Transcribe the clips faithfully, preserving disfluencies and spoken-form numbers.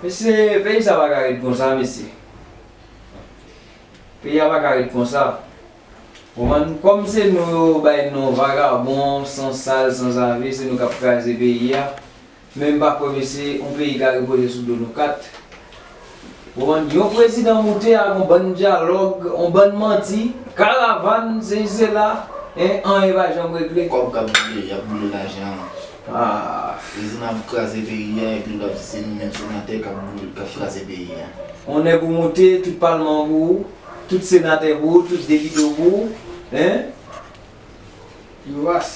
Mesye, peyi sa pa ka ret konsa, mesye. Peyi a pa ka ret konsa. Konprann? Kòm se nou yo bay non vagabon, san sal, san zave, se nou k ap kraze peyi a. Men m pa kwè, mesye, yon peyi ka repoze sou do nou kat. Konprann? Yon prezidan moute ak yon bann dyalòg, yon bann manti, karavàn, sesi sela, en, anyen pa janm regle. Kòb k ap boule, y ap boule lajan an. Ah. Prezidan ap kraze peyi a, epi l ap di se nou menm senatè k ap boule, k ap kraze peyi a. On nèg ou moute, tout palman pou ou, tout senatè pou ou, tout depite pou ou, en? Yo ras.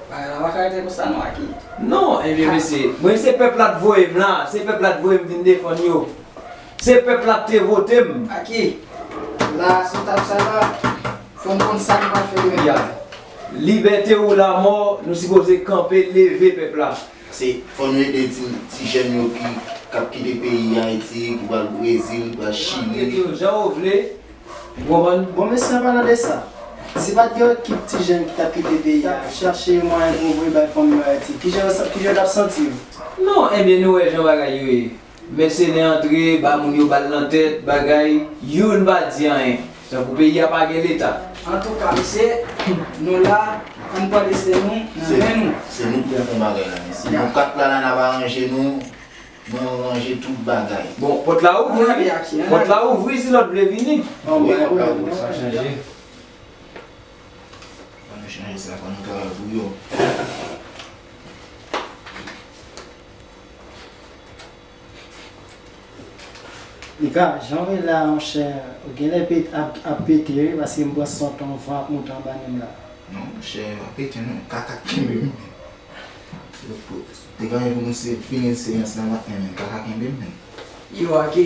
Bagay la pa ka rete konsa non, Aki. Non, ebyen, mesye, mwen se pèp la t voye m la, se pèp la t voye m vin defann yo. Se pèp la k te vote m. Aki, la, sou tab sa la, fò n konn sa nou pral fè demen. Ya. Libète ou lanmò, nou sipoze kanpe, leve pèp la. Se fò nou ede ti, ti jèn yo ki, k ap kite peyi Ayiti, ki pral Brezil, ki pral Chili. Kite yo jan w vle, ou konprann? Bon, mesye, an palan de sa, si pa t gen yon ekip ti jèn ki t ap kite peyi a, chache mwayen pou voye bay fanmi yo Ayiti, kijan yo sa, kijan yo t ap santi yo? Non, ebyen, nou wè jan bagay yo ye. Mèsenè antre, ba moun yo bal nan tèt, bagay, youn pa di anyen. Tankou peyi a pa gen leta. Antouka, mesye, nou la, ann pran desten nou nan men nou. Se nou k pou fè yon bagay la, mesye. Ya. Nou kat la, la, n ap aranje nou, nou aranje tout bagay. Bon, pòt la ouvri, wi. Pòt la ouvri si lòt vle vini. Wi, pòt la ouvri. Sa chanje. Fò nou chanje sa, fò nou travay pou yo. Nika, jan w ye la, monchè, ou genlè pet-, ap, ap pete, wi, paske m pran son ton van ap monte anba men m la. Non, monchè, pa pete non, kaka kenbe m. Te genyen pou nou se fini seyans la maten, men kaka kenbe m, men. Yo, Aki,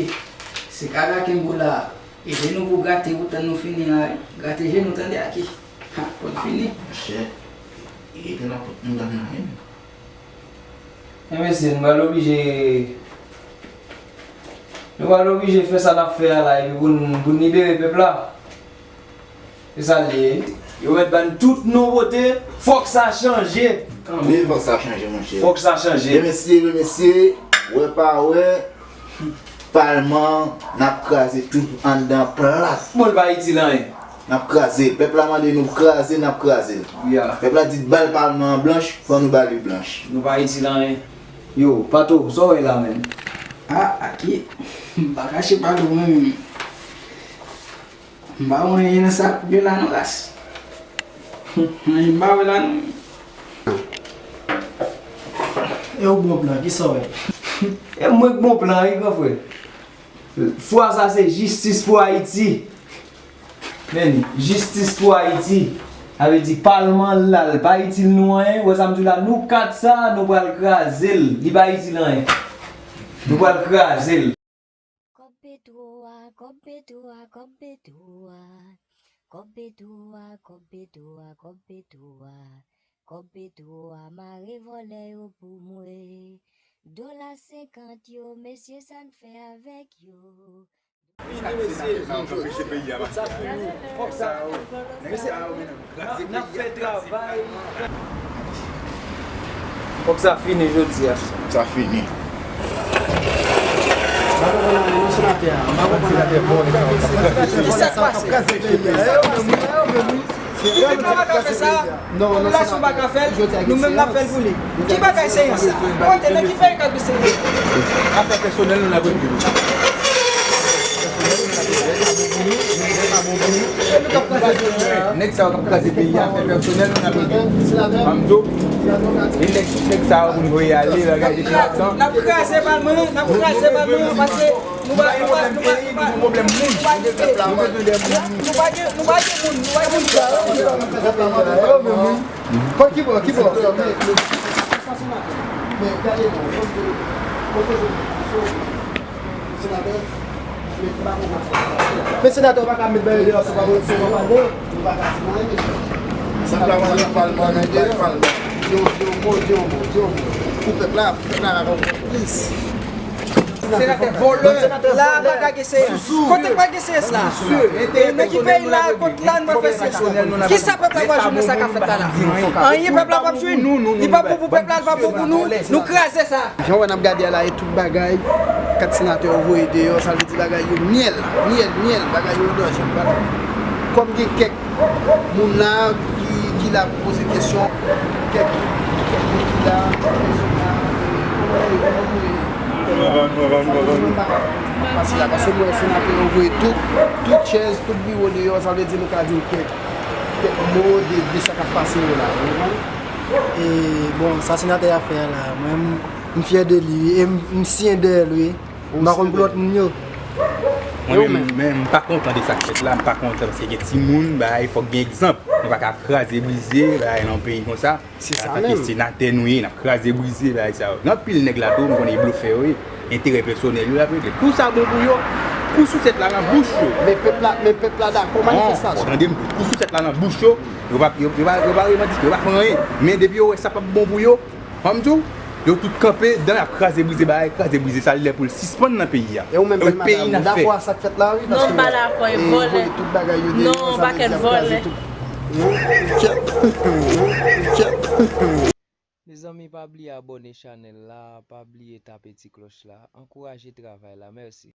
se kaka kenbe w la. E je nou pou grate pou tann nou fini la, wi. Grate je nou, tande, Aki. Ha, pou n fini. Monchè, e te nan pot nou gade nan men. Men mesye, nou pral oblije, nou pral oblije fè sa n ap fè a la, epi pou n, pou n libere pèp la. Se sa l ye. Yo mèt ban n tout nouvote, fòk sa chanje. Wi, fòk sa chanje, monchè. Fòk sa chanje. Wi, mesye, wi, mesye, wè pa wè, palman, n ap kraze tout anndan plat. Bon, l pa itil anyen. N ap kraze l. Pèp la mande nou kraze, n ap kraze l. Ya. Pèp la di ba l palman an blanch, fò nou ba li blanch. Nou pa itil anyen. Yo, Pato, sa w wè la menm? Ah, Aki, m pa kache pa l ou menm. M pa wè anyen nan sa k gen la non, ras. Anyen m pa wè la non. E ou bon plan, kisa w wè? E mwen k bon plan, wi, gran frè. Fwa sa se jistis pou Ayiti. Men, jistis pou Ayiti. Sa vle di palman la, l pa itil nou anyen. Ou wè sa m di w la, nou kat sa, nou pral kraze l. Li pa itil anyen. Nou pral kraze l. Kòb petwo a, kòb petwo a, kòb petwo a. Kòb petwo a, kòb petwo a, kòb petwo a. Kòb petwo a, mare vòlè yo pou mwen. Dola senkant yo, mesye, sa n fè avèk yo? Fini, mesye. Fòk sa fini. Fòk sa fini. Mesye, n ap, n ap fè travay. Fòk sa fini jodi a. Sa fini. Kisa k pase? Popilasyon pa ka fè sa, popilasyon pa ka fè l, nou menm n ap fè l pou li. Ki bagay seyans sa? Ou konnen nan ki peyi k ap gen seyans? Afè pèsonèl nou n ap regle. Nèg sa yo k ap kraze peyi a, afè pèsonèl nou n ap regle. Ban m di w, e nèg, nèg sa yo pou n voye ale, bagay de tout tan. N ap kraze palman, n ap kraze palman, paske Nou pa, nou pa, nou pa, nou pa, nou pa kite, nou pa kite, nou pa gen, nou pa gen moun, nou pa gen moun. Ki bò, ki bò? Men senatè w pa ka met bagay deyò, se pa, se pa pale. Sa pa pale, palman nan deyò. Di yon mo, di yon mo, di yon mo. Pou pèp la, pou pèp la ka konprann plis. Senatè vòlè. La pa ka gen C S. Kote pa gen C S la? E nan ki peyi la, kot la nou pral fè C S la? Kisa pèp la pral jwenn nan sa k ap fèt la la? Anyen pèp la p ap jwenn. Li pa bon pou pèp la, li pa bon pou nou. Nou kraze sa. Jan w wè n ap gade a la, e tout bagay kat senatè yo voye deyò, sa vle di bagay yo myèl, myèl, myèl, bagay yo dòjè. Kòm gen kèk moun la ki, ki la pou poze kesyon, kèk, kèk moun ki la, pase la, paske mwen, senatè yo voye tout, tout chèz, tout biwo deyò, sa vle di nou ka di kèk, kèk mo de, de sa k ap pase yo la, ou konprann? E, bon, sa senatè a fè a la, mwen, m, m fyè de li, wi, e m, m siyen dèyè l, wi. M pa konn pou lòt moun yo. Mwen menm, men m pa kontan de sa k fèt la, m pa kontan paske gen timoun, bay, fòk gen egzanp. Nou pa ka kraze brize, bay, nan yon peyi konsa. Se sa menm. Antanke senatè nou ye, n ap kraze brize, bay, sa yo. Gen anpil nèg la tou, m konnen e blofè yo ye. Enterè pèsonèl yo, y ap regle. Kou sa bon pou yo, kou sousèt la nan bouch yo. Men pèp la, men pèp la dakò manifestasyon. Bon, tande m, kou sousèt la nan bouch yo, yo pa, yo, yo pa, yo pa revandike, yo pa fè anyen. Men depi yo wè sa p ap bon pou yo, An m di w, yo tout kanpe, dan y ap kraze brize bagay, kraze brize sa, li lè pou l sispann nan peyi a. E ou menm, Bèl Madam, ou dakò a sa k fèt la, wi, paske, e, voye tout bagay yo deyò, sa vle di y ap kraze tout. Mezanmi, pa bliye abòne chanèl la, pa bliye tape ti klòch la, ankouraje travay la, mèsi.